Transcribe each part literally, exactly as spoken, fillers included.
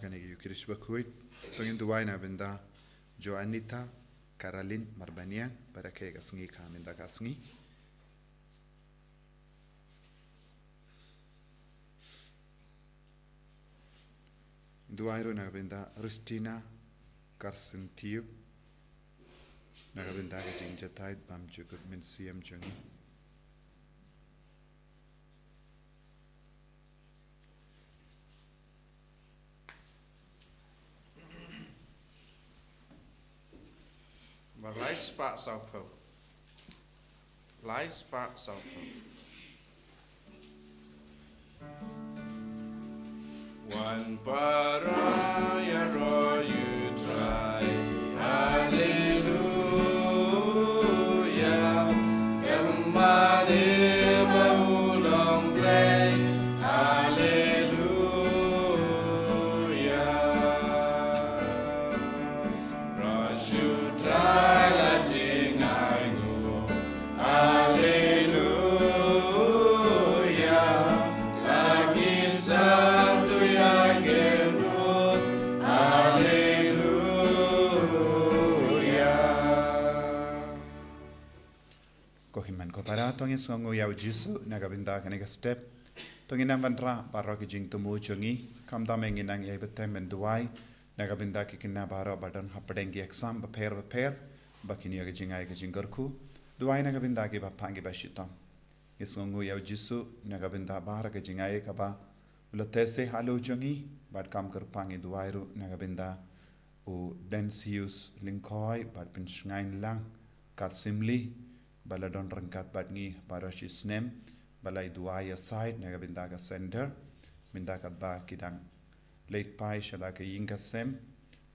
Kane ka Eucharist bakhuid, to ngin duwai na ka bynta Joanita Karalin Marbaniang, bad ka sngi ka mynta ka sngi. Duwai ruh na ka bynta Ristina Karsentiu, na ka bynta ka jingjatai bymjukut mynsiem jong ngi. Ba lai spah sawphew. Lai spah sawphew. Wan para ïaroh ïa U Trai. Haleluya. Kynmaw ba u long Blei. Haleluya. Ruh shu trai la jingainguh. Haleluya. La ki sangsut ïa ki ruh. Haleluya. Ko hynmen ko para, to ngin sngewnguh ïa U Jisu na ka bynta kane ka step. To ngin nang wanrah baroh ki jingthmu jong ngi, khamtam ïa ngi nang ïai bteng ban duwai na ka bynta ki khynnah baroh ba don hapdeng ki exam bapher bapher, ba kin ïoh ka jingai ka jingkyrkhu. Duwai na ka bynta kiba phah kiba shitom. Ngi sngewnguh ïa U Jisu na ka bynta baroh ka jingai kaba u la teh seh halor jong ngi, bad kam kyrpang ngi duwai ruh na ka bynta u Densius Lyngkhoi bad Pynshngaiñ Lang Karsimli, ba la don ryngkat bad ngi baroh shi snem, ba la ïa duwai ïasaid na ka bynta ka center, mynta katba ki dang leit phai sha la ka ïing ka sem,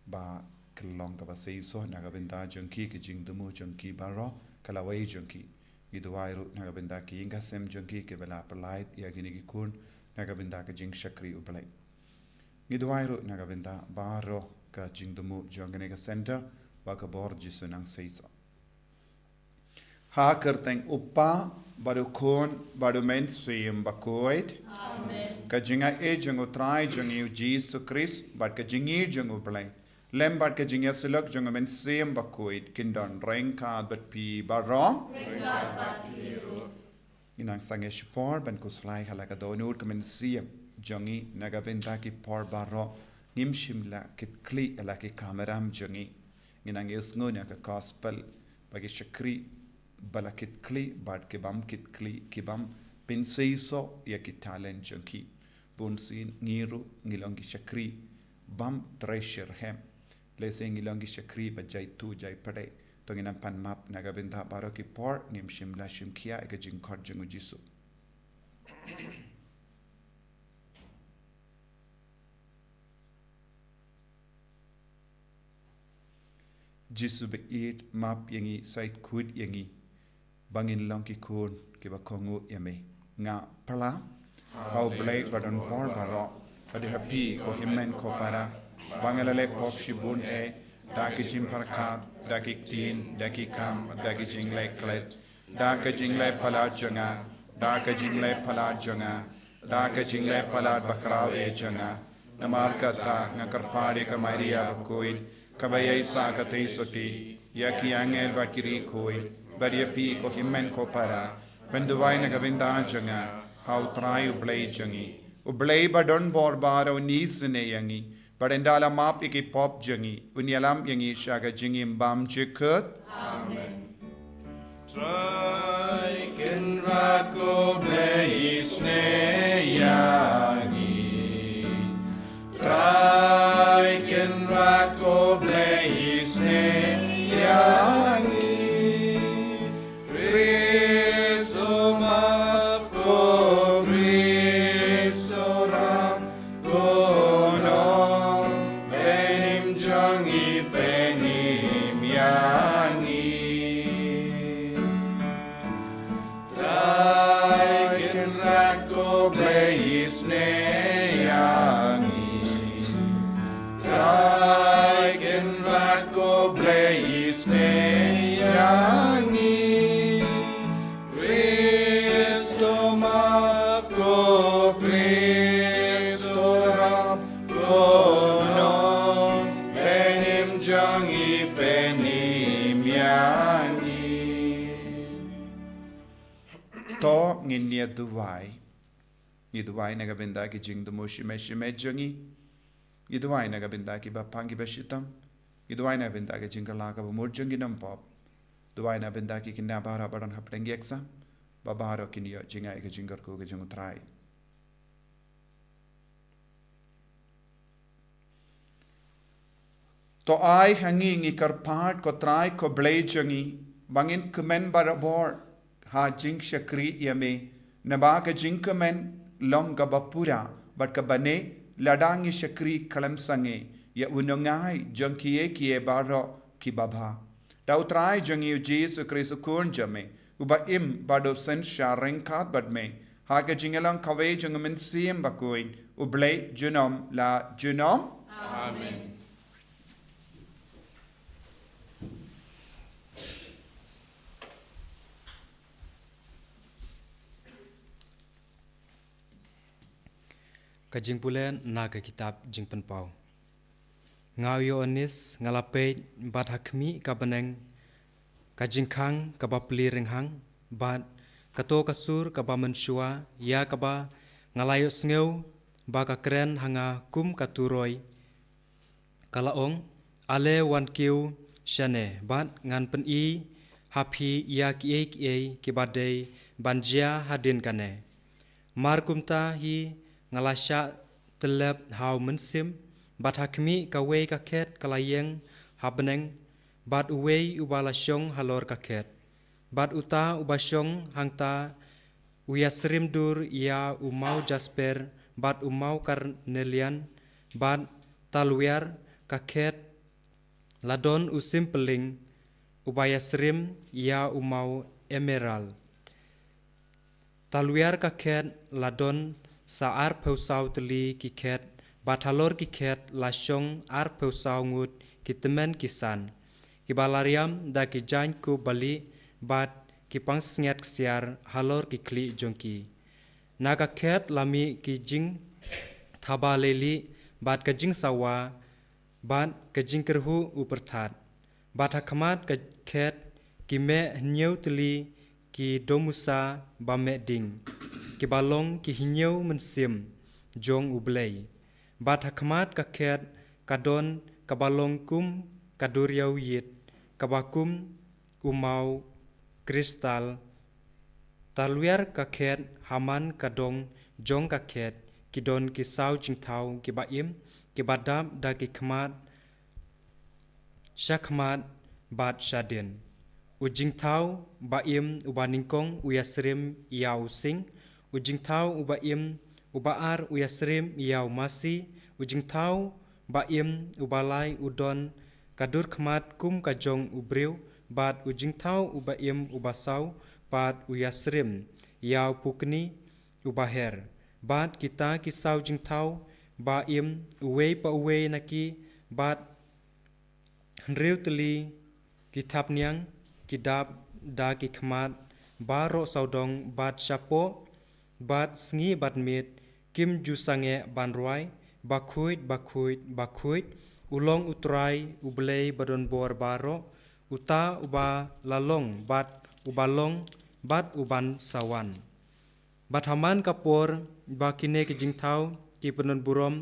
ba ka long kaba seisoh na ka bynta jong ki, ka jingthmu jong ki baroh ka lawei jong ki. Ngi duwai ruh na ka bynta ka ïing ka sem jong ki, kiba la pynlait ïa kine ki khun na ka bynta ka jingshakri U Blei. Ngi duwai ruh na ka bynta baroh ka jingthmu jong kane ka center, ba ka bor Jisu nang seisoh. Ha ka kyrteng U Kpa, bad U Khun, bad U Mynsiem Bakhuid. Amen. Ka jingaiei jong U Trai jong ngi U Jisu Khrist, bad ka jingïeit jong U Blei, lem bad ka jingïasyllok jong U Mynsiem Bakhuid, kin don ryngkat bad phi baroh. Ryngkat bad phi ruh. Ngi nang sangeh shipor ban khuslai ha la ka dohnud ka mynsiem jong ngi na ka bynta ki por baroh ngim shym la kit khlieh ha la ki kamram jong ngi. Ngi nang ïohsngew na ka gospel ba ki shakri ba la kit khlieh bad ki bym kit khlieh, ki bym pynseisoh ïa ki talent jong ki. Bunsien ngi ruh ngi long ki shakri bym trei shitrhem. Lehse ngi long ki shakri ba jai tu jai pdeng. To ngin nang pan map na ka bynta baroh ki por ngim shym la shim khia ïa ka jingkhot jong U Jisu. Jisu baieit, map ïa ngi, shait khuid ïa ngi, ba ngin long ki khun kiba kohnguh ïa me. Nga pla ha U Blei ba don bor baroh, bad ha phi ko hynmen ko para, ba nga la leh pop shibun eh, da ki jingpyrkhat, da ki ktien, da ki kam, da ki jingleh klet, da ka jingleh palat jong nga, da ka jingleh palat jong nga, da ka jingleh palat bakhraw eh jong nga. Namar kata nga kyrpad ïa ka Maria bakhuid, kaba ïaisah katei sotti, ïa ki angel bad ki riewkhuid, bad ïa phi ko hynmen ko para, ban duwai na ka bynta jong nga ha U Trai U Blei jong ngi. U Blei ba don bor baroh un isynei ïa ngi, bad un da la map ïa ki pop jong ngi, un ïalam ïa ngi sha ka jingim bymjukut. Amen. Trai Kynrad ko Blei isynei ïa ngi. Trai Kynrad ko Blei isynei ïa ngi. Khrist u map, ko Khrist u ram, ko nongpynim jong ngi, pynim ïa ngi. To ngin ïa duwai. Ngi duwai na ka bynta ki jingthmu shimet shimet jong ngi. Ngi duwai na ka bynta ki ba pang ki ba shitom. Ngi duwai na ka bynta ki jingkylla ka ba mut jong ki nongpop. Duwai na ka bynta ki khynnah baroh ba don hapdeng ki exam. Ba baroh kin ïoh jngai ka jingkyrkhu ka jong U Trai. To ai ha ngi, ngi kyrpad, ko Trai ko Blei jong ngi, ba ngin kmen barabor ha jingshakri ïa me, naba ka jingkmen long ka ba pura bad ka ba neh lada ngi shakri khlem sangeh ïa u nongai jong kiei kiei baroh ki ba bha. Da U Trai jong ngi U Jisu Khrist U Khun jong me, u ba im bad u synshar ryngkat bad me, ha ka jingïalang kawei jong U Mynsiem Bakhuid, U Blei junom la junom. Amen. Ka jingpule na ka kitab Jingpynpaw. Nga u Ïoannis nga la peit bad ha khmih ka bneng ka jingkhang ka ba plie rynghang, bad kato ka sur ka ba mynshuwa, ïa ka ba nga la ïohsngew ba ka kren ha nga kum ka turoi, ka la ong, Ale wan kiew shane, bad ngan pyni ha phi ïa kiei kiei ki ba dei ban jia hadien kane. Mar kumta hi nga la shah tyllep ha u mynsiem, bad ha khmih kawei ka khet ka la ïeng ha bneng, bad uwei u ba la shong halor ka khet. Bad uta u ba shong hangta u ïasyriem dur ïa u maw jasper bad u maw karnelian, bad talwiar ka khet la don u simpylling u ba ïasyriem ïa u maw emerald. Talwiar ka khet la don sa arphew saw tylli ki khet, bad halor ki khet la shong arphew saw ngut ki tymmen ki san, ki ba la riam da ki jaiñkup balieh, bad ki pangsngiat ksiar halor ki khlieh jong ki. Na ka khet la mih ki jingthaba leilieh, bad ka jingsawa, bad ka jingkyrhuh u pyrthat. Bad ha khmat ka khet ki meh hynñiew tylli ki domusa ba meh ding, ki ba long ki hynñiew mynsiem jong U Blei. Bad ha khmat ka khet ka don ka ba long kum ka duriaw ïit, ka ba kum u maw kristal. Talwiar ka khet, ha man ka dong jong ka khet, ki don ki saw jingthaw ki ba im, ki ba dap da ki khmat, sha khmat bad shadien. U jingthaw ba im u ba nyngkong u ïasyriem ïa u sing, u jingthaw u ba im u ba ar u ïasyriem ïa u masi, u jingthaw ba im u ba lai u don ka dur khmat kum ka jong u briew, bad u jingthaw u ba im u ba saw pat u ïasyriem ïa u pukni u ba her. Bad kita ki saw jingthaw ba im, uwei pa uwei na ki, bad hynriew tylli ki thapniang, ki dap da ki khmat baroh sawdong bad shapoh, bad sngi bad miet kim ju sangeh ban rwai, Bakhuid, bakhuid, bakhuid, u long U Trai U Blei ba don bor baroh, uta u ba la long bad u ba long bad u ban sa wan. Bad ha man ka por ba kine ki jingthaw ki pyndon burom,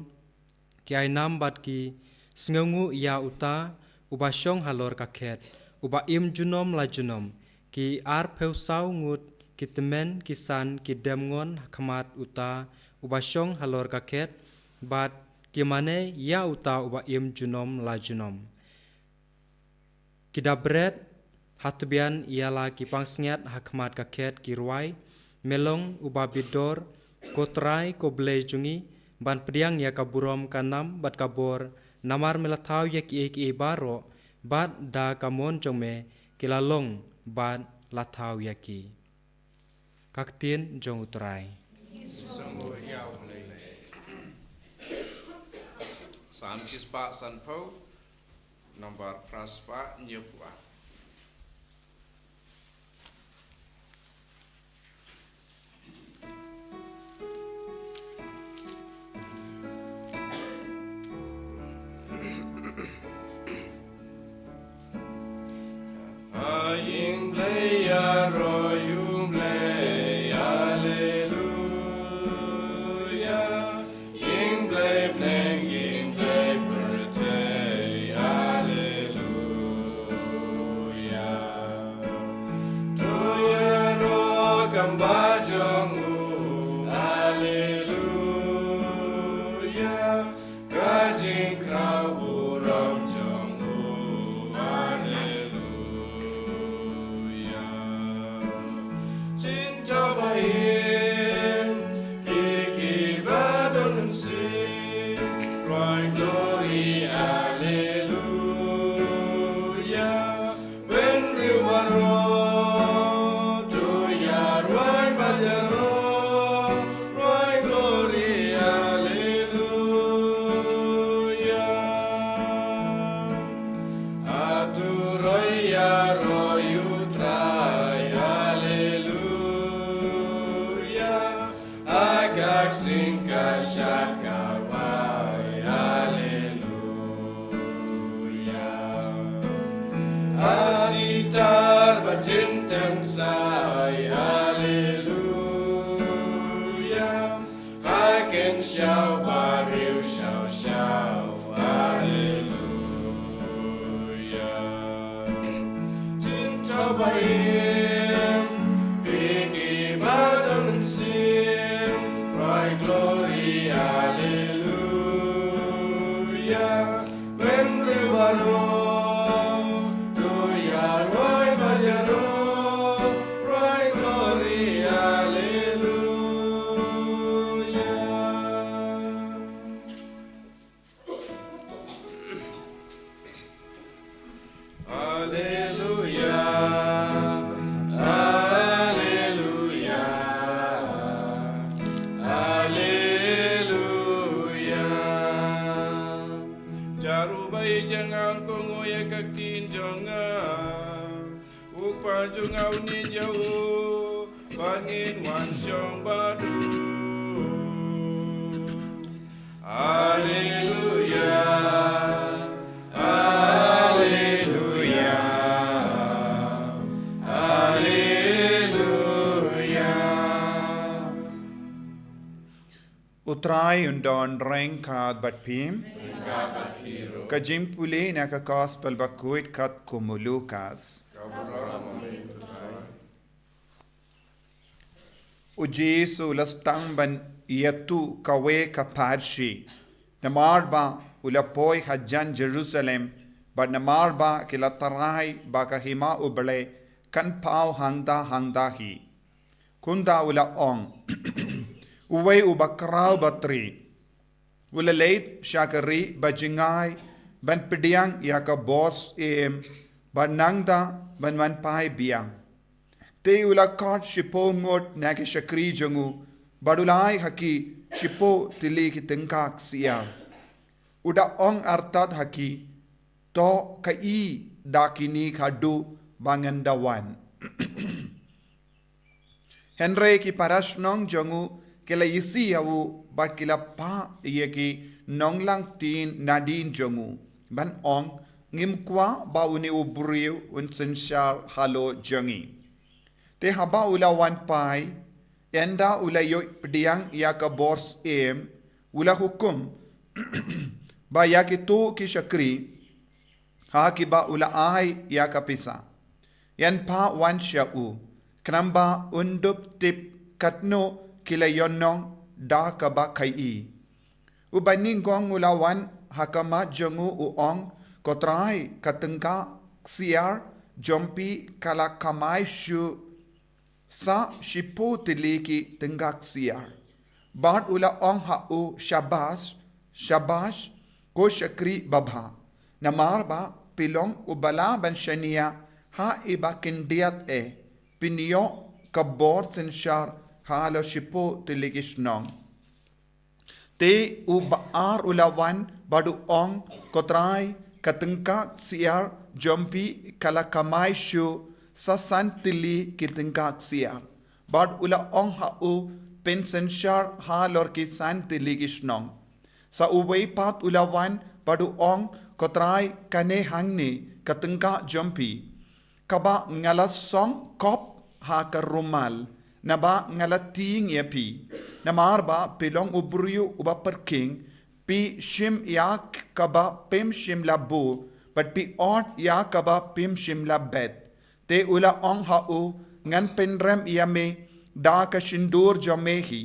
ki ai nam bad ki sngewnguh ïa uta u ba shong halor ka khet, u ba im junom la junom, ki arphew saw ngut ki tymmen ki san ki dem ngon ha khmat uta u ba shong halor ka khet, bad ki mane ïa uta u ba im junom la junom. Ki da bret ha tbian ïa la ki pangsngiat ha khmat ka khet, ki rwai, Me long u ba bit dor, ko Trai ko Blei jong ngi, ban pdiang ïa ka burom, ka nam bad ka bor, namar me la thaw ïa kiei kiei baroh, bad da ka mon jong me ki la long bad la thaw ïa ki. Ka ktien jong U Trai. Salm shispah sanphew, nombar phra spah hynñiewphew ar. Ha ïing Blei ïaroh ïa U Blei, Ba jong u, Alleluia. Ka jingkraw burom jong u, Alleluia. Jingthaw ba im, ki ki ba don mynsiem, rwai glory, Alleluia. Bynriew baroh, to ïa rwai bad ïaroh, rwai glory, Alleluia. Hato rwai ïaroh ïa u Trai, Alleluia. Ha ka ksing ka shad ka rwai, Alleluia. Ha sitar bad jingteng sai, Alleluia. Ha kin shaw ba riew shaw shaw, Alleluia. Jingthaw ba im, phi ki ba don mynsiem, rwai glory, Alleluia. Bynriew baroh, to ïa rwai bad ïaroh, rwai glory, Alleluia. Alleluia, Alleluia, Alleluia. Jaru bai jangang kongo ïa ka ktien jong nga. U Kpa jong nga u ne ja u, ba ngin wan shong bad u. Alleluia, Alleluia, Alleluia. U Trai un don ryngkat bad phi. Ka jingpule na ka Gospel bakhuid katkum u Lukas. U Jisu u la sdang ban ïathuh kawei ka pharshi, namar ba u la poi hajan Jerusalem, bad namar ba ki la tharai ba ka Hima U Blei kan paw hangta hangta hi. Kumta u la ong, uwei uba khraw batri u la leit sha ka ri bajngai ban pdiang ïa ka bor syiem, bad nangta ban wan phai biang. Te u la khot shiphew ngut na ki shakri jong u, bad u la ai ha ki shiphew tylli ki tyngka ksiar. U da ong artat ha ki, to kaei da kine khadduh ba ngan da wan. Hynrei ki parashnong jong u ki la isih ïa u bad ki la phah ïa ki nonglang ktien nadien jong u, ban ong, ngim kwah ba une u briew un synshar halor jong ngi. Te haba u la wan phai, ynda u la ïoh pdiang ïa ka bor syiem, u la hukum ba ïa kito ki shakri ha kiba u la ai ïa ka pisa, yn phah wan sha u, khnang ba un dup tip katno ki la ïohnong da kaba khaii. U banyngkong u la wan ha khmat jong u, u ong, ko Trai, ka tyngka ksiar jong phi ka la kamai shuh sa shiphew tylli ki tyngka ksiar. Bad u la ong ha u, shabash, shabash, ko shakri babha. Namar ba phi long uba lah ban shaniah ha iba khyndiat eh, phin ïoh ka bor synshar halor shiphew tylli ki shnong. Te uba ar u la wan bad u ong, ko Trai, ka tyngka ksiar jong phi ka la kamai shuh sa san tylli ki tyngka ksiar. Bad u la ong ha u, phin synshar halor ki san tylli ki shnong. Sa uwei pat u la wan bad u ong, ko Trai, kane hangne ka tyngka jong phi, kaba nga la song khop ha ka rumal, naba nga la tieng ïa phi. Namar ba phi long u briew uba pyrkhing, phi shim ïa kaba phim shym la buh, bad phi ot ïa kaba phim shym la bet. Te u la ong ha u, ngan pynrem ïa me da ka shyntur jong me hi,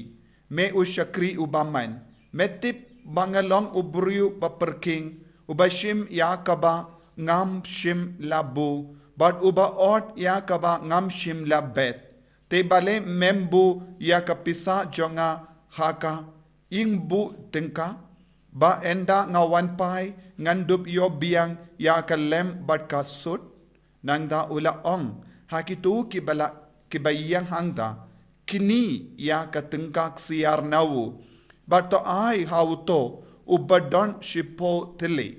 me u shakri u bymman. Me tip ba nga long u briew ba pyrkhing, u ba shim ïa kaba ngam shym la buh, bad u ba ot ïa kaba ngam shym la bet. Te balei mem buh ïa ka pisa jong nga ha ka ïing buh tyngka? Ba ynda nga wan phai ngan dup ïoh biang ïa ka lem bad ka sut? Nangta u la ong ha kito kiba la, kiba ïeng hangta, knieh ïa ka tyngka ksiar na u, bad to ai ha uto u ba don shiphew tylli.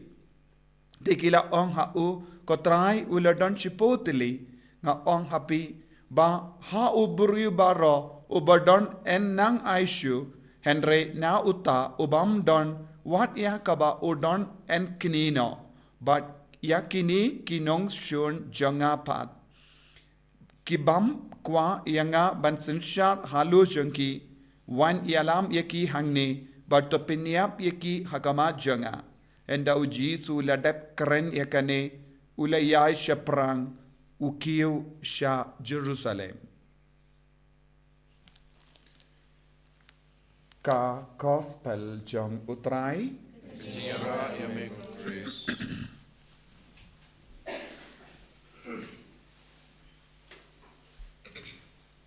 Te ki la ong ha u, ko Trai, u la don shiphew tylli. Nga ong ha phi ba ha u briew baroh u ba don yn nang ai shuh, hynrei na uta u bym don, wat ïa kaba u don yn knieh noh. Bad ïa kine ki nongshun jong nga pat, ki bym kwah ïa nga ban synshar halor jong ki, wan ïalam ïa ki hangne, bad to pynïap ïa ki ha khmat jong nga. Ynda u Jisu u la dep kren ïa kane, u la ïaid shaphrang, u kiew sha Jerusalem. Ka Gospel jong u Trai. Ka jingïarap ïa me, ko Khrist.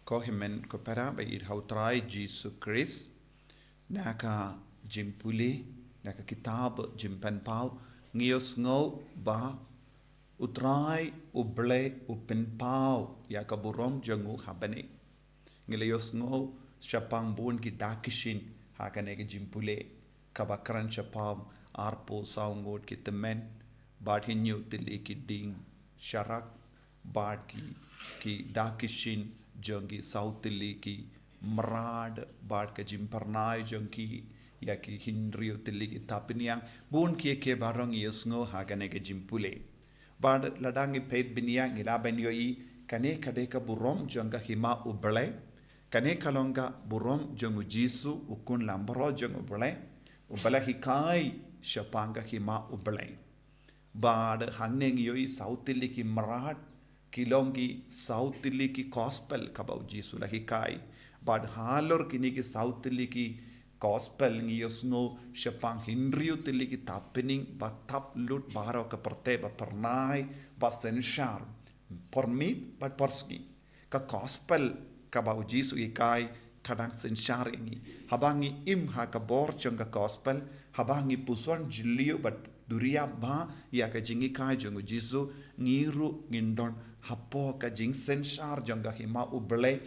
Ko hynmen ko para ba ïeit ha u Trai Jisu Khrist, na ka jingpule, na ka kitab Jingpynpaw, ngi ïohsngew ba u Trai u Blei u pynpaw ïa ka burom jong u ha bneng. Ngi la ïohsngew shaphang bun ki dak ki shin ha kane ka jingpule, kaba kren shaphang arphew saw ngut ki tymmen, bad hynñiew tylli ki dieng sharak, bad ki, ki dak ki shin jong ki saw tylli ki mrad, bad ka jingphyrnai jong ki ïa ki hynriew tylli ki thapniang. Bun kiei kiei baroh ngi ïohsngew ha kane ka jingpule. Bad lada ngi peit bniah ngi lah ban ïohi, kane ka dei ka burom jong ka hima u Blei. Kane ka long ka burom jong u Jisu, u khun langbrot jong u Blei, u ba la hikai shaphang ka hima u Blei. Bad hangne ngi ïohi saw tylli ki mrad, ki long ki saw tylli ki Gospel kaba u Jisu la hikai. Bad halor kine ki saw tylli ki Gospel ngi ïohsngew shaphang hynriew tylli ki thapniang ba thap lut baroh ka pyrthei, ba phyrnai, ba synshar, pyrmit bad pyrsngi. Ka Gospel kaba u Jisu u hikai ka dang synshar ïa ngi. Haba ngi im ha ka bor jong ka Gospel, haba ngi puson jylliew bad duriap bha ïa ka jinghikai jong u Jisu, ngi ruh ngin don hapoh ka jingsynshar jong ka hima u Blei.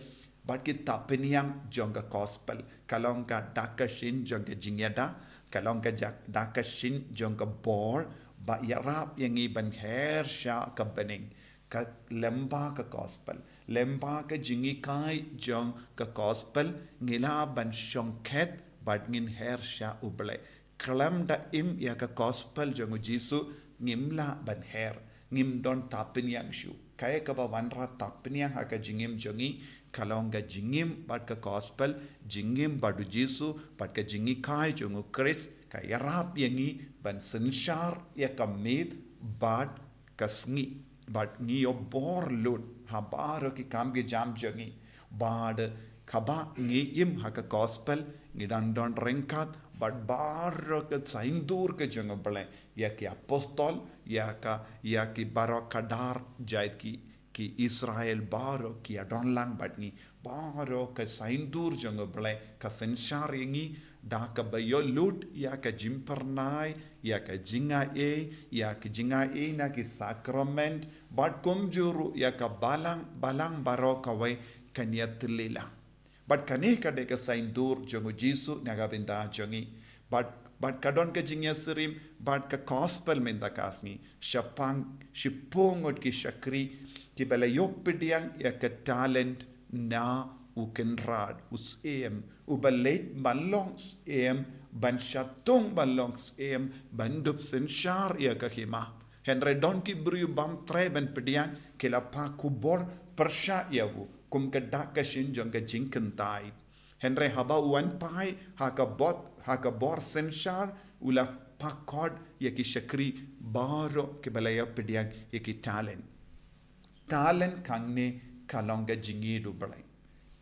Bad ki thapniang jong ka Gospel, ka long ka dak ka shin jong ka jingïada, ka long ka ja-, dak ka shin jong ka bor, ba ïarap ïa ngi ban her sha ka bneng. Ka lyngba ka Gospel, lyngba ka jinghikai jong ka Gospel, ngi lah ban shongkhet bad ngin her sha u Blei. Khlem da im ïa ka Gospel jong u Jisu, ngim lah ban her, ngim don thapniang shuh. Kaei kaba wanrah thapniang ha ka jingim jong ngi, ka long ka jingim bad ka Gospel, jingim bad u Jisu, bad ka jinghikai jong u Khrist, ka ïarap ïa ngi ban synshar ïa ka miet bad ka sngi, bad ngi ïoh bor lut ha baroh ki kam ki jam jong ngi. Bad haba ngi im ha ka Gospel, ngi dang don ryngkat bad baroh ka saiñdur ka jong u Blei, ïa ki apostol, ïa ka, ïa ki baroh khadar jait ki, ki Israel baroh ki ïadon lang bad ngi. Baroh ka saiñdur jong u Blei ka synshar ïa ngi, da kaba ïoh lut ïa ka jingphyrnai, ïa ka jingaiei, ïa ka jingaiei na ki sakrament, bad kumjuh ruh ïa ka balang, balang baroh kawei kan ïatylli lang. Bad kane ka dei ka saiñdur jong u Jisu na ka bynta jong ngi. Bad, bad ka don ka jingïasyriem bad ka Gospel mynta ka sngi shaphang shiphew ngut ki shakri kiba la ïoh pdiang ïa ka talent na u kynrad, u syiem, uba leit ban long syiem, ban shatung ban long syiem, ban dup synshar ïa ka hima. Hynrei don ki briew bym treh ban pdiang, ki la phah khubor pyrshah ïa u, kum ka dak ka shin jong ka jingkyntait. Hynrei haba u wan phai ha ka bor, ha ka bor synshar, u la phah khot ïa ki shakri baroh kiba la ïoh pdiang ïa ki talent. Talent hangne ka long ka jingïeit u Blei.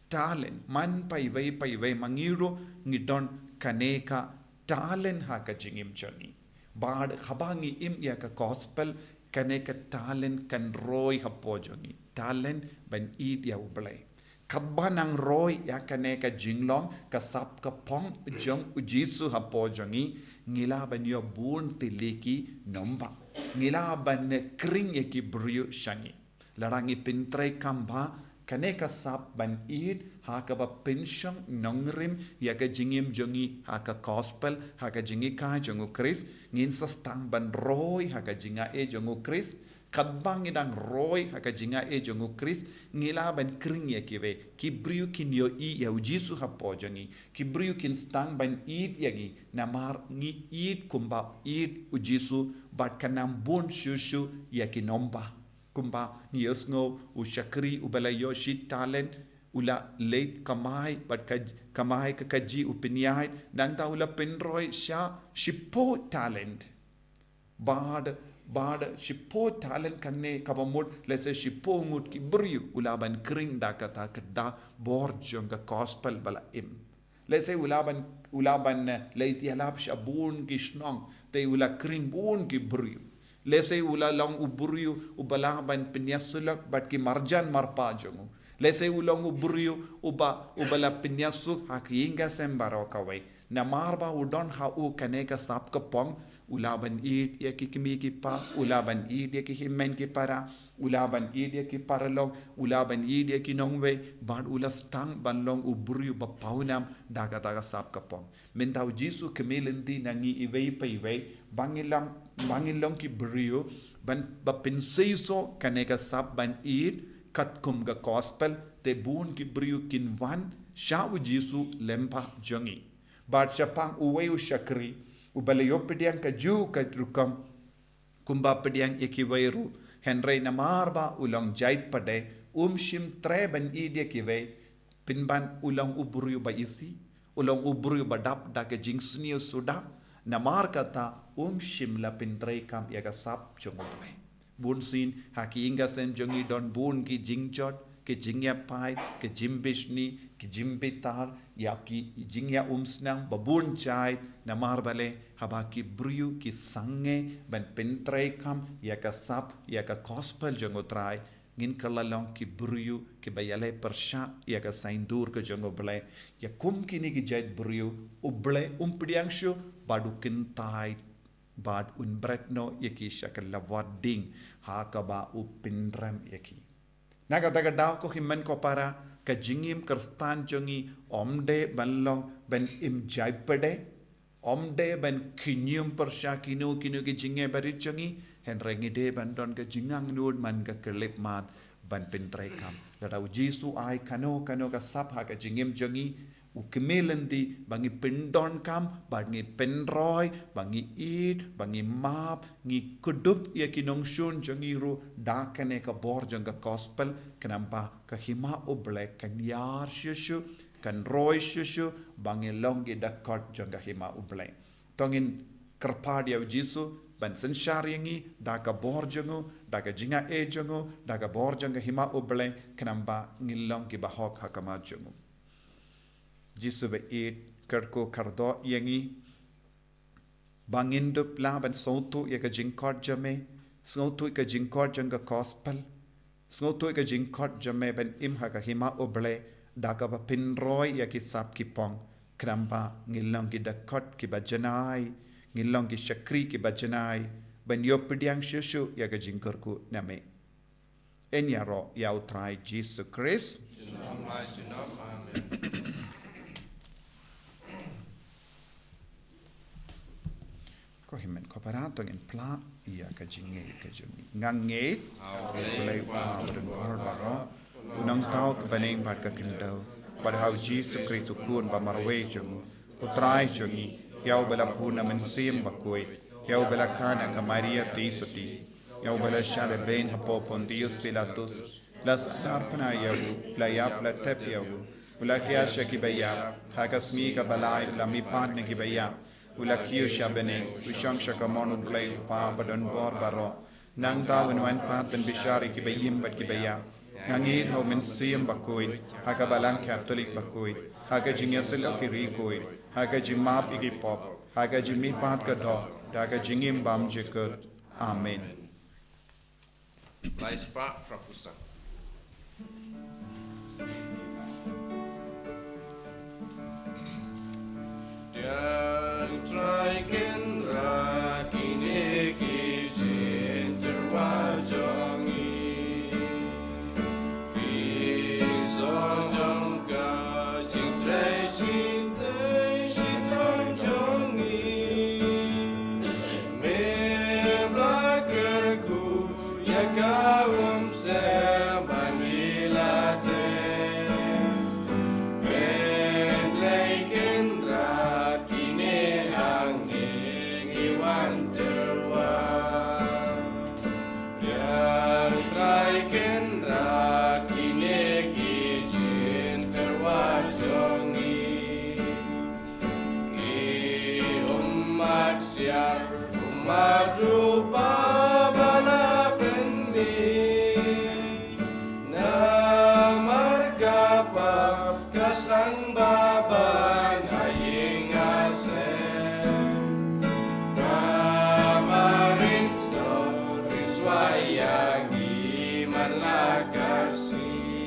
talent. Man paiwei paiwei ma ngi ruh ngi don kane ka talent ha ka jingim jong ngi. Bad haba ngi im ïa ka gospel, kane ka talent kan roi hapoh jong ngi. Talent ban ïeit ïa U Blei. Katba nang roi ïa kane ka jinglong ka sap ka phong jong U Jisu hapoh jong ngi, ngi lah ban ïoh bun tylli ki nongbah. Ngi lah ban khring ïa ki briew sha ngi. Lada ngi pyntreikam ba kane ka sap ban ïeit ha kaba pynshong nongrim ïa ka jingim jong ngi ha ka gospel, ha ka jingïeit jong U Khrist, ngin sa sdang ban roi ha ka jingaiei jong U Khrist. Katba ngi dang roi ha ka jingaiei jong U Khrist, ngi lah ban khring ïa kiwei. Ki briew kin ïohi ïa U Jisu hapoh jong ngi. Ki briew kin sdang ban ïeit ïa ngi namar ngi ïeit kumba ïeit U Jisu, bad kan ym bun shuh shuh ïa ki nongbah. Kumba ngi ïohsngew u shakri uba la ïoh shi talent, u la leit kamai, bad ka kamai ka kajih u pynïaid, nangta u la pynroi sha shiphew talent. Bad, bad shiphew talent hangne kaba mut, lehse shiphew ngut ki briew u lah ban khring da kata ka da bor jong ka gospel ba la im. Lehse u lah ban, u lah ban, eh, leit ïalap sha bun ki shnong, te u la khring bun ki briew. Lehse u la long u briew uba lah ban pynïasoh lok bad ki marjan marpa jong u. Lehse u long u briew uba, uba la pynïasoh ha ka ïing ka sem baroh kawei. Namar ba u don ha u kane ka sap ka phong, u lah ban ïeit ïa ki kmie ki kpa, u lah ban ïeit ïa ki hynmen ki para, u lah ban ïeit ïa ki paralok, u lah ban ïeit ïa ki nongwei, bad u la sdang ban long u briew ba pawnam da kata ka sap ka phong. Mynta U Jisu kmie lynti na ngi iwei pa iwei, ba ngin long, ba ngin long ki briew ban, ba pynseisoh kane ka sap ban ïeit katkum ka gospel, te bun ki briew kin wan sha U Jisu lyngba jong ngi. Bad shaphang uwei u shakri uba la ïoh pdiang kajuh ka rukom, kumba pdiang ïa kiwei ruh, hynrei namar ba u long jait pdeng, um shym treh ban ïeit ïa kiwei. Pynban u long u briew ba isih, u long u briew ba dap da ka jingsniew suda. Namar kata um shym la pyntreikam ïa ka sap jong U Blei. Bunsien ha ki ïing ka sem jong ngi don bun ki jingjot, ki jingïapait, ki jingbishni, ki jingbitar, ïa ki jingïaumsnam ba bun jait. Namar balei? Haba ki briew ki sangeh ban pyntreikam ïa ka sap, ïa ka gospel jong U Trai, ngin kylla long ki briew kiba ïaleh pyrshah ïa ka saiñdur ka jong U Blei. Ïa kum kine ki jait briew, U Blei um pdiang shuh bad u kyntait bad un bret noh ïa ki sha ka lawar ding ha kaba u pynrem ïa ki. Na kata ka daw, ko hynmen ko para, ka jingim Khristan jong ngi ym dei ban long ban im jait pdeng, ym dei ban khñium pyrshah kino kino ki jingeh barit jong ngi, hynrei ngi dei ban don ka jingangnud man ka khyllipmat ban pyntreikam. Lada U Jisu ai kano kano ka sap ha ka jingim jong ngi, u kmie lynti, ba ngi pyndonkam, ba ngi pynroi, ba ngi ïeit, ba ngi map, ngi kdup ïa ki nongshun jong ngi ruh da kane ka bor jong ka gospel, khnang ba ka hima U Blei kan ïar shuh shuh, kan roi shuh shuh, ba ngi long ki dkhot jong ka hima U Blei. To ngin kyrpad ïa U Jisu ban synshar ïa ngi da ka bor jong u, da ka jingaiei jong u, da ka bor jong ka hima U Blei, khnang ba ngin long kiba hok ha khmat jong u. Jisu ba ïeit, kyrkhu kyrdoh ïa ngi ba ngin dup lah ban sngewthuh ïa ka jingkhot jong me, sngewthuh ïa ka jingkhot jong ka gospel, sngewthuh ïa ka jingkhot jong me ban im ha ka hima U Blei, da kaba pynroi ïa ki sap ki phong, khnang ba ngin long ki dkhot kiba janai, ngin long ki shakri kiba janai, ban ïoh pdiang shuh shuh ïa ka jingkyrkhu na me. Yn ïaroh ïa U Trai Jisu Khrist. Junom la junom, amen. Ko hynmen ko para, to ngin phla ïa ka jingngeit ka jong ngi. Nga ngeit ha U Blei U Kpa badonbor baroh, u nongthaw ka bneng bad ka khyndew, bad ha U Jisu Khrist u Khun ba marwei jong u, U Trai jong ngi, ïa uba la bun na Mynsiem Bakhuid, ïa uba la kha na ka Maria Theisotti, ïa uba la shah lehbeiñ hapoh Pontius Pilatus, la sahnarphna ïa u, la ïap la thep ïa u, u la khia sha kiba ïap, ha ka sngi kaba lai u la mihpat na kiba ïap, u la kiew sha bneng, u shong sha kamon U Blei U Kpa badonbor baroh. Nangta un wan pat ban bishar ïa kiba im bad kiba ïap. Nga ngeit ha u Mynsiem Bakhuid, ha ka Balang Katholik bakhuid, ha ka jingïasyllok ki riewkhuid, ha ka jingmap ïa ki pop, ha ka jingmihpat ka doh, da ka jingim bymjukut. Amen. Lai spah, Frapusang. Dang trai ken rat kine ki jin terwa jong i. Ki song jong ka jing trai shi trai shi tong jong i. Me bla kyrkhu ïa ka um sem ban ïa la te. Me Blei ken rat kine hangne ngi wan terwa. Yang trai ken rat kine ki jin terwa jong i. Ki ummat siar, ummat rupa ba la pynmih. Namar ka pap ka sangba ban ha ïing ha sem. Ka marin stor ri swai ïa ngi man la ka sngi.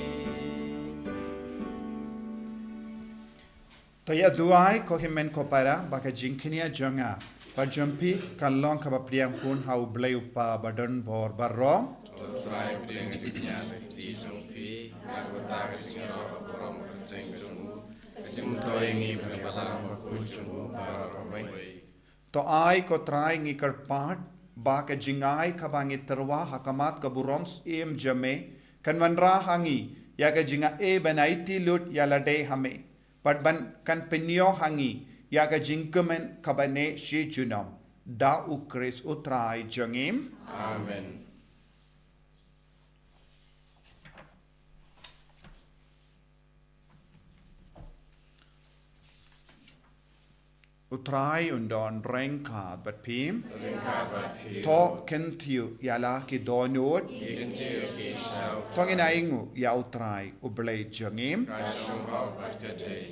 To ïa duwai ko hynmen ko para ba ka jingkñia jong nga bad jong phi kan long kaba pdiang hun ha U Blei U Kpa ba don bor baroh. To Trai pdiang ka jingkñia na ka kti jong phi, na ka bynta ka jingïaroh ba burom kyrteng jong u, ka jingmyntoi ïa ngi bad ka balang bakhuid jong u baroh kawei. To ai ko Trai ngi kyrpad ba ka jingai kaba ngi tyrwa ha khmat ka burom syiem jong me kan wanrah ha ngi ïa ka jingaiei ban aiti lut ïa lade ha me bad ban kan pynïoh ha ngi ïa ka jingkmen kaba neh shi junom. Da U Khrist U Trai jong ngi. Amen. U Trai un don ryngkat bad phi. Ryngkat bad phi. To kyntiew ïa la ki dohnud. Ngi kyntiew ïa ki sha U Trai. To ngin ainguh ïa U Trai U Blei jong ngi. Ka shong hok bad ka dei.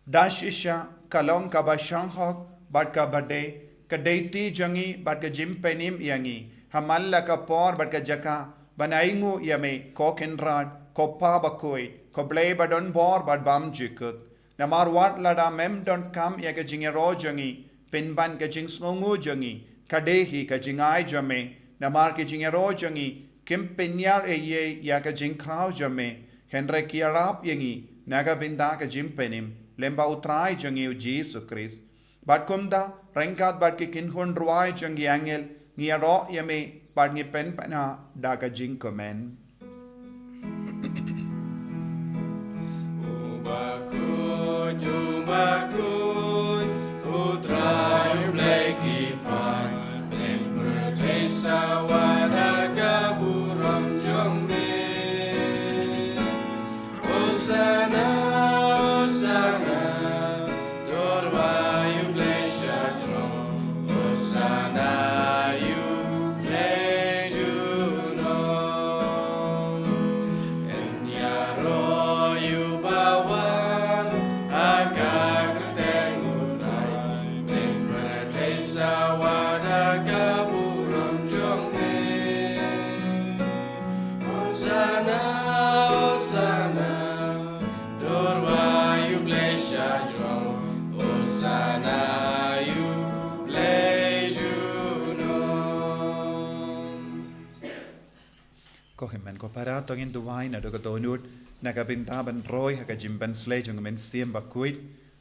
Da shisha ka long kaba shong hok bad kaba dei, ka dei ti jong ngi bad ka jingpynim ïa ngi ha man la ka por bad ka jaka ban ainguh ïa me ko Kynrad, ko Pa Bakhuid, ko Blei ba don bor bad bymjukut. Namar wat lada mem donkam ïa ka jingïaroh jong ngi, pynban ka jingsngewnguh jong ngi ka dei hi ka jingai jong me. Namar ka jingïaroh jong ngi kim pynïar ei ei ïa ka jingkhraw jong me, hynrei ki ïarap ïa ngi na ka bynta ka jingpynim lyngba U Trai jong ngi U Jisu Khrist. Bad kumta ryngkat bad ki kynhun rwai jong ki angel ngi ïaroh ïa me bad ngi pynpaw da ka jingkmen. U bakhuid, u bakhuid, U Trai U Blei ki paid, ïing pyrthei sawa da ka burom jong me. Hosana, Hosana, to rwai U Blei sha throne. Hosana ïa U Blei junom. Yn ïaroh ïa uba wan ha ka kyrteng U Trai, ïing pyrthei sawa da ka burom jong me. Hosana, Hosana, to rwai U Blei sha throne. Hosana ïa U Blei junom. Ko hynmen ko para, to ngin duwai naduh ka dohnud na ka bynta ban roi ha ka jingpynsleh jong U Mynsiem Bakhuid,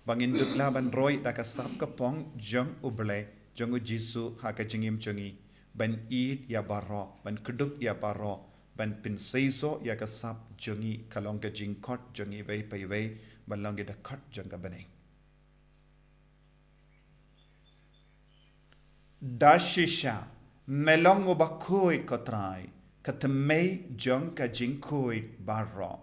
ba ngin dup lah ban roi da ka sap ka phong jong U Blei, jong U Jisu ha ka jingim jong ngi, ban ïeit ïa baroh, ban kdup ïa baroh, ban pynseisoh ïa ka sap jong ngi, ka long ka jingkhot jong ngi iwei pa iwei ban long ki dkhot jong ka bneng. Da shisha me long u bakhuid ko Trai, ka thymmei jong ka jingkhuid baroh.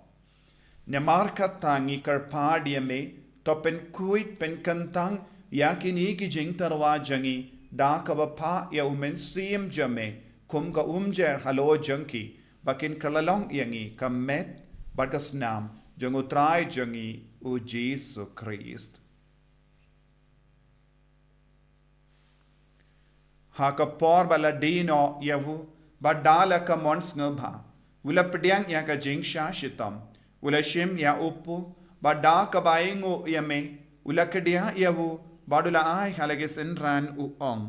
Namar kata ngi kyrpad ïa me, to pynkhuid pynkyntang ïa kine ki jingtyrwa jong ngi da kaba phah ïa u Mynsiem jong me kum ka umjer halor jong ki, ba kin kylla long ïa ngi ka met bad ka snam jong U Trai jong ngi U Jisu Khrist. Ha ka por ba la die noh ïa u, bad da la ka mon sngewbha, u la pdiang ïa ka jingshah shitom, u la shim ïa u pu, bad da kaba ainguh ïa me, u la kdiah ïa u, bad u la ai ha la ki synran u ong: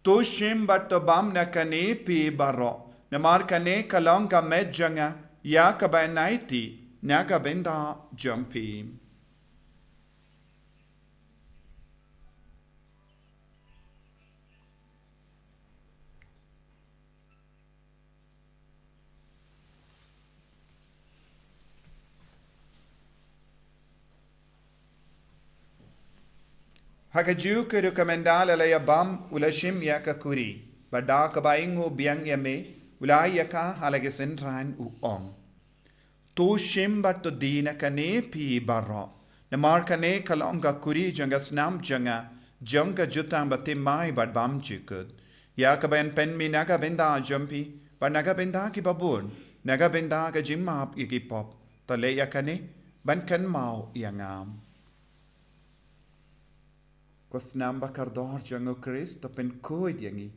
To shim bad to bam na kane phi baroh, namar kane ka long ka met jong nga, ïa kaba yn aiti na ka bynta jong phi. Ha kajuh ka rukom ynda la la ïa bam, u la shim ïa ka kuri, bad da kaba ainguh biang ïa me, u la ai ïa ka ha la ki synran u ong: To shim bad to die na kane phi baroh, namar kane ka long ka kuri jong ka snam jong nga, jong ka jutang ba thymmai bad bymjukut, ïa kaba yn pynmih na ka bynta jong phi, bad na ka bynta kiba bun, na ka bynta ka jingmap ïa ki pop. To leh ïa kane ban kynmaw ïa nga. Ko snam ba kordor jong U Khrist, to pynkhuid ïa ngi,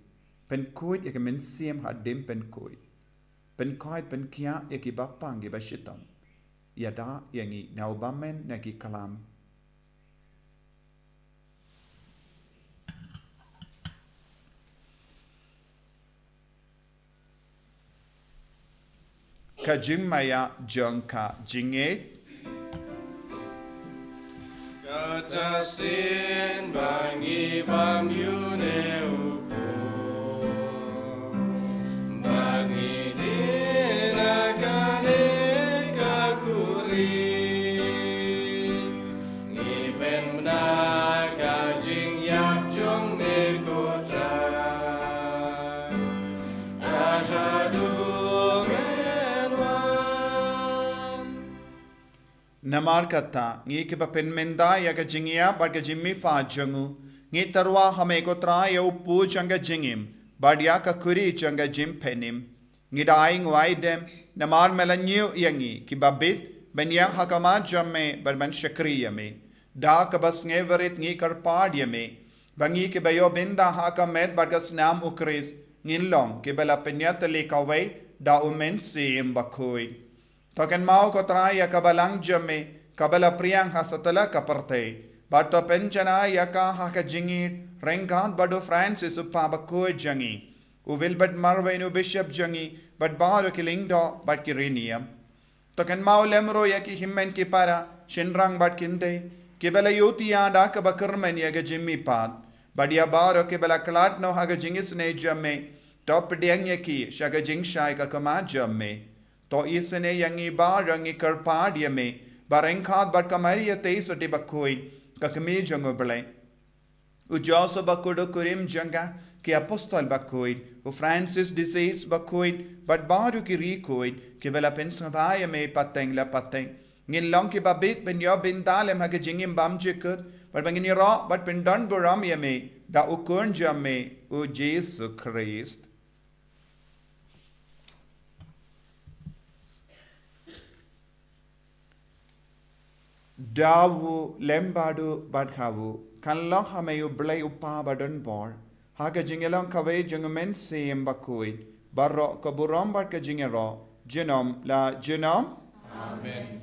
pynkhuid ïa ka mynsiem hadien pynkhuid. Pynkhuid, pynkhiah ïa kiba pang, kiba shitom. Ïada ïa ngi na u bymman na ki klam. Ka jingmaïa jong ka jingngeit. Kata sien ba ngi bam ïa une u pu, ba ngi die na kane ka kuri, ngi pynbna ka jingïap jong me, ko Trai. Namar kata, ngi kiba pynmynta ïa ka jingïap bad ka jingmihpat jong u, ngi tyrwa ha me ko Trai ïa u pu jong ka jingim, bad ïa ka kuri jong ka jingpynim. Ngi da ai nguh ai dem, namar me la ñiew ïa ngi kiba bit, ban ïeng ha khmat jong me, bad ban shakri ïa me. Da kaba sngewrit ngi kyrpad ïa me, ba ngi kiba ïoh bynta ha ka met bad ka snam U Khrist, ngin long kiba la pynïatylli kawei da U Mynsiem Bakhuid. To kynmaw ko Trai ïa ka balang jong me, kaba la phriang ha satlak ka pyrthei, bad to pynjanai ïa ka ha ka jingïeit, ryngkat bad u Francis u Kpa Bakhuid jong ngi, u Wilbert Marwein u Bishop jong ngi, bad baroh ki lyngdoh bad ki riewniam. To kynmaw lem ruh ïa ki hynmen ki para, shynrang bad kynthei, kiba la ïohi ïa da kaba kyrmen ïa ka jingmihpat, bad ïa baroh kiba la khlad noh ha ka jingisynei jong me, to pdiang ïa ki sha ka jingshai ka khmat jong me. To isynei ïa ngi baroh, ngi kyrpad ïa me, ba ryngkat bad ka Maria Theisotti Bakhuid, ka Kmie jong U Blei, u Joseph Bakhuid u kurim jong ka, ki Apostol Bakhuid, u Francis de Sales Bakhuid, bad baroh ki riewkhuid kiba la pynsngewbha ïa me pateng la pateng, ngin long kiba bit ban ïoh bynta lem ha ka jingim bymjukut, bad ba ngin ïaroh bad pyndonburom ïa me da u Khun jong me, u Jisu Khrist. Da u lem bad u bad ha u, kan long ha me U Blei U Kpa badonbor, ha ka jingïalong kawei jong U Mynsiem Bakhuid, baroh ka burom bad ka jingïaroh, junom la junom. Amen.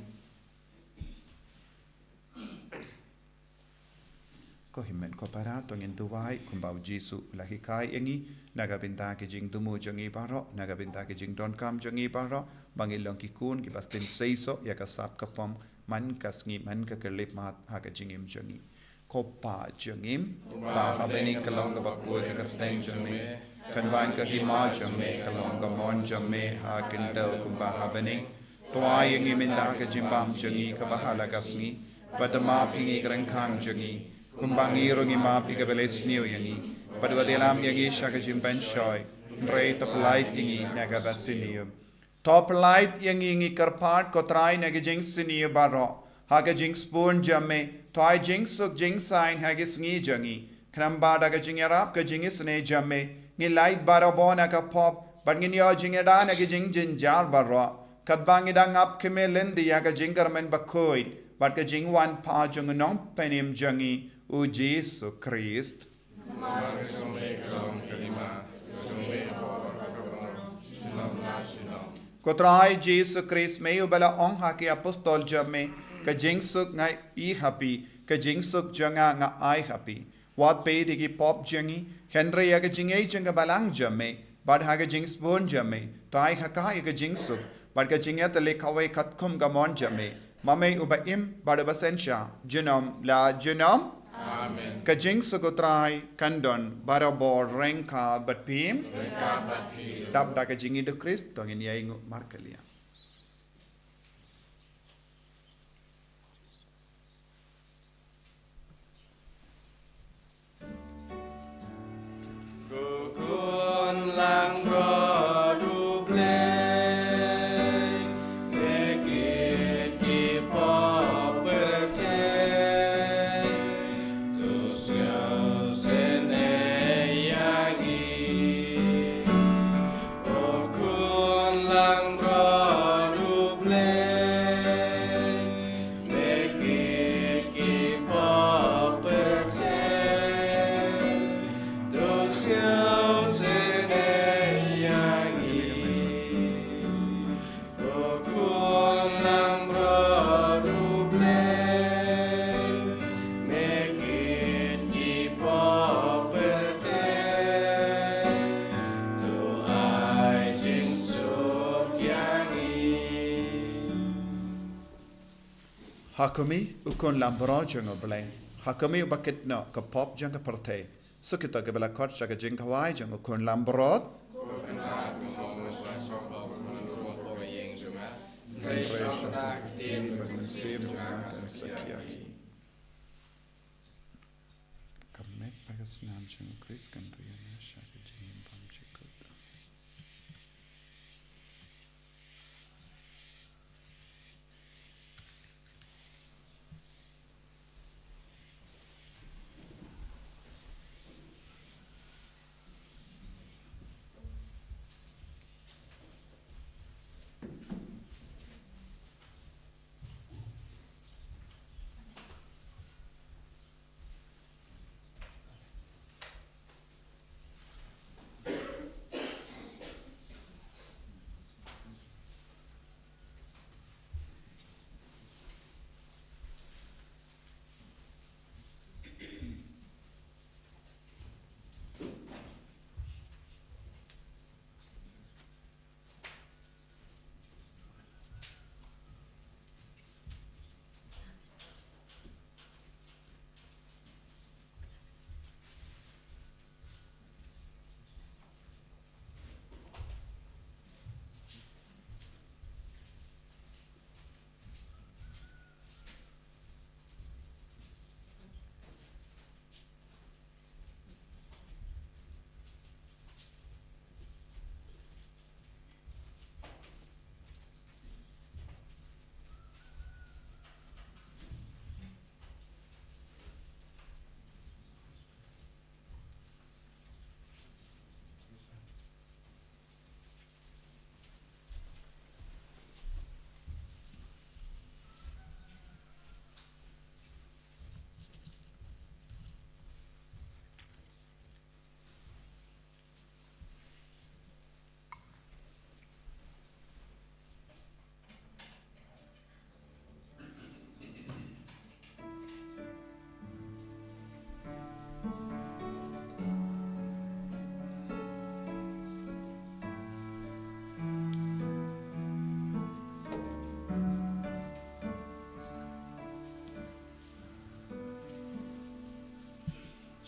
Ko hynmen ko para, to ngin duwai kumba U Jisu u la hikai ïa ngi, na ka bynta ki jingthmu jong ngi baroh, na ka bynta ki jingdonkam jong ngi baroh, ba ngin long ki khun kiba pynseisoh ïa ka sap ka pom man ka sngi man ka khyllipmat ha ka jingim jong ngi. Ko Pa jong ngi, uba ha bneng, ka long kaba khuid ka kyrteng jong me, kan wan ka hima jong me, ka long ka mon jong me ha khyndew kumba ha bneng. To ai ïa ngi mynta ka jingbam jong ngi kaba ha la ka sngi, bad to map ïa ngi ki ryngkang jong ngi, kumba ngi ruh ngi map ïa kiba la isniew ïa ngi, bad wat ïalam ïa ngi sha ka jingpynshoi, hynrei to pyllait ïa ngi na kaba sniew. To pyllait ïa ngi, ngi kyrpad ko Trai, na ki jingsniew baroh, ha ka jingsbun jong me, to ai jingsuk jingsaiñ ha ki sngi jong ngi, khnang ba da ka jingïarap ka jingisynei jong me, ngin lait barabor na ka pop, Bad ngin ïoh jingïada na ki jingjynjar baroh, katba ngi dang ap kmie lynti ïa ka jingkyrmen bakhuid bad ka jingwan phah jong u Nongpynim jong ngi, u Jisu Khrist. Namar ka jong me ka long ka hima, ka jong me ka bor bad ka burom, junom la junom. Ko Trai Jisu Khrist, me uba la ong ha ki apostol jong me, ka jingsuk nga ai ha phi, ka jingsuk jong nga nga ai ha phi. Wat peit ïa ki pop jong ngi, hynrei ïa ka jingïeit jong ka Balang jong me, bad ha ka jingsbun jong me, to ai ha ka ïa ka jingsuk bad ka jingïatylli kawei katkum ka mon jong me, ma me uba im bad uba synshar junom la junom. Amen. Ka jingsuk u Trai kan don barabor ryngkat bad phi. Ryngkat bad phi. Dap da ka jingïeit u Khrist, to ngin ïainguh markylliang. Ko Khun langbrot U Blei, me kit ki pop pyrthei, to sngewsynei ïa ngi. Ko Khun langbrot U Blei, me kit ki pop pyrthei, to sngewsynei ïa ngi. Ko Khun langbrot U Blei, me kit ki pop pyrthei, to ai jingsuk ïa ngi. Ha khmih, U Khun langbrot jong U Blei. Ha khmih uba kit noh ka pop jong ka pyrthei. Suk ïa kito kiba la khot sha ka jingkhawai jong U Khun langbrot. Ka met bad ka snam jong U Khrist kan ri ïa ngi sha ka jingim bymjukut.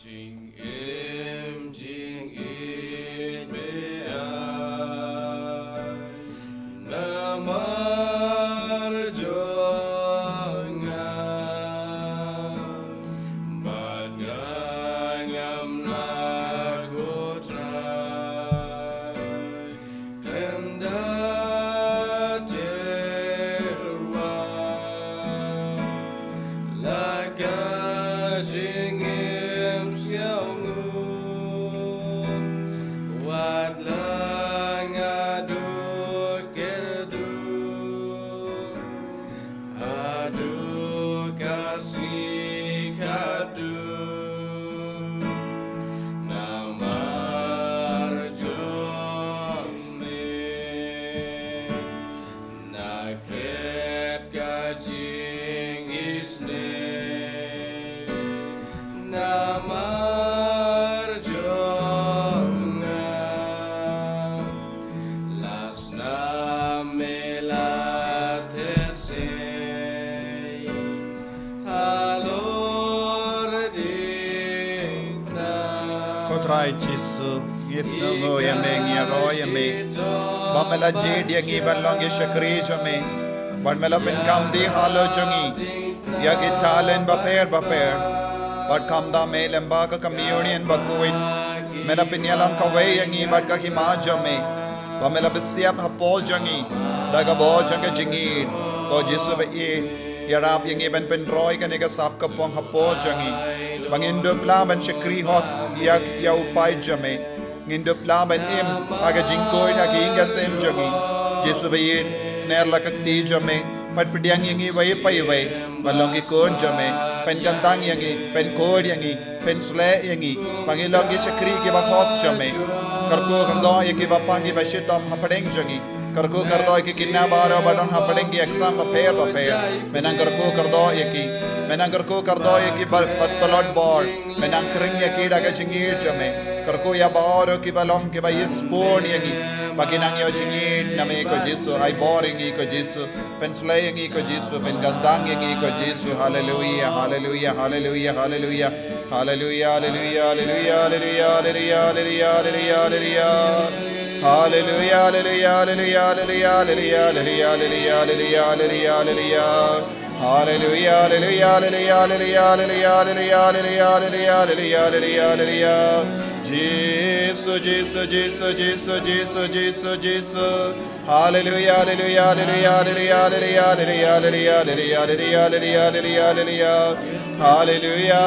Jingim jingïeit me ai namar jong nga, bad nga ngam lah, ko Trai. Khlem da tyrwa la ka jingim sngewnguh, wat la Trai Jisu, ngi sngewnguh ïa me, ngi ïaroh ïa me ba me la jied ïa ngi ban long ki shakri jong me, bad me la pynkam dih halor jong ngi ïa ki talent bapher bapher. Bad kumta me, lyngba ka communion bakhuid, me la pynïalam kawei ïa ngi bad ka hima jong me, ba me la pynsiap hapoh jong ngi da ka bor jong ka jingïeit. Ko Jisu ba ïeit, ïarap ïa ngi ban pynroi kane ka sap ka phong hapoh jong ngi, ba ngin dup lah ban shakri hok ïa, ïa u paid jong me. Ngin dup lah ban im ha ka jingkhuid ha ka ïing ka sem jong ngi. Jisu ba ïeit, kner la ka kti jong me, bad pdiang ïa ngi iwei pa iwei ban long ki khun jong me. Pynkyntang ïa ngi, pynkhuid ïa ngi, pynsleh ïa ngi ba ngin long ki shakri kiba hok jong me. Kyrkhu kyrdoh ïa kiba pang kiba shitom hapdeng jong ngi. Kyrkhu kyrdoh ïa ki khynnah baroh ba don hapdeng ki exam bapher bapher. Me nang kyrkhu kyrdoh ïa ki. Me nang kyrkhu kyrdoh ïa ki ba, ba tlot bor. Me nang khring ïa ki da ka jingïeit jong me. Kyrkhu ïa baroh kiba long kiba ïeit spun ïa ngi, ba ki nang ïoh jingïeit na me ko Jisu. Ai bor ïa ngi ko Jisu. Pynsleh ïa ngi ko Jisu, pynkyntang ïa ngi ko Jisu. Haleluia, haleluia, haleluia, haleluia. Haleluia, haleluia, haleluia, haleluia, haleluia, haleluia, haleluia. Haleluia, haleluia, haleluia, haleluia, haleluia, haleluia, haleluia, haleluia. Haleluia, haleluia, haleluia, haleluia, haleluia, haleluia, haleluia, haleluia, haleluia, haleluia. Jisu, Jisu, Jisu, Jisu, Jisu, Jisu. Haleluia, haleluia, haleluia, haleluia, haleluia, haleluia, haleluia, haleluia, haleluia, haleluia. Haleluia,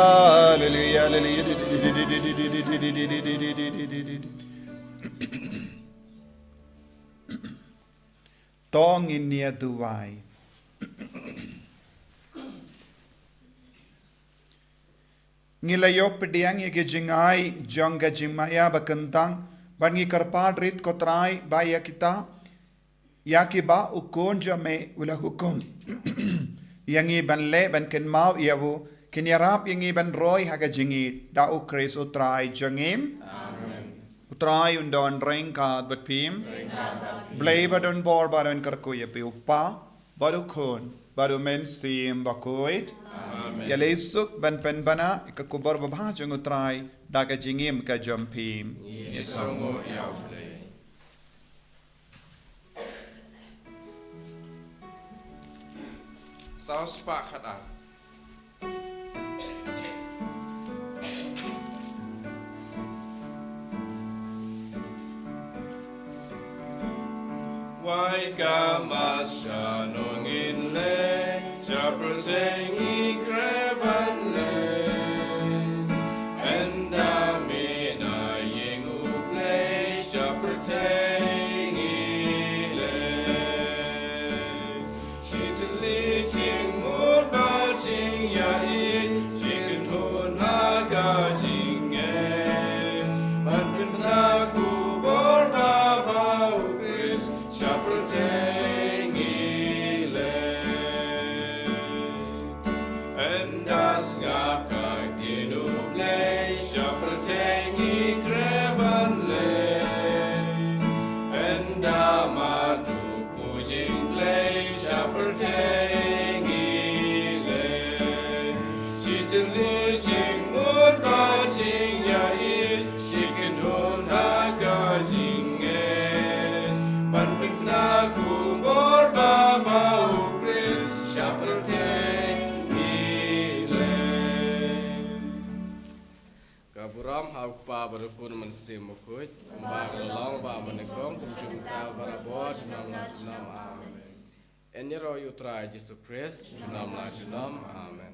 haleluia, haleluia. To ngin ïa duwai. Ngi la ïoh pdiang ïa ki jingai jong ka jingmaïa ba kyntang, bad ngi kyrpad rit ko Trai ba ïa kita, ïa kiba u Khun jong me u la hukum ïa ngi ban leh ban kynmaw ïa u, kin ïarap ïa ngi ban roi ha ka jingïeit, da U Khrist U Trai jong ngi. Amen. U Trai un don ryngkat bad phi. Blei ba don bor baroh un kyrkhu ïa phi, U Kpa, bad U Khun, bad U Mynsiem Bakhuid. Amen. Ïaleh suk ban pynbna ïa ka khubor babha jong U Trai da ka jingim ka jong phi. Ngi sngewnguh ïa U Blei. Saw spah khatar. Wai ka mas sha nongin leh, sha pyrthei ngi khreh ban leh. Ynda me na ïing U Blei, sha pyrthei ngi leh. Shi tylli jingmut bad jingïaid, shi kynhun ha ka jingngeit. Ban pynbna khubor ba, ba U Khrist, sha pyrthei ngi leh. Ynda sngap ka ktien U Blei, sha pyrthei ngi khreh ban leh. Ynda mad u Pu jingblei, sha pyrthei ngi leh. Shi tylli jingmut bad jingïaid, shi kynhun ha ka jingngeit. Ban pynbna khubor ba, ba U Khrist, sha pyrthei ngi leh. Ka burom ha U Kpa bad U Khun Mynsiem Bakhuid, kumba ka la long bad mynnyngkong, kumjuh mynta barabor, junom la junom. Amen. Yn ïaroh ïa U Trai Jisu Khrist, junom la junom. Amen.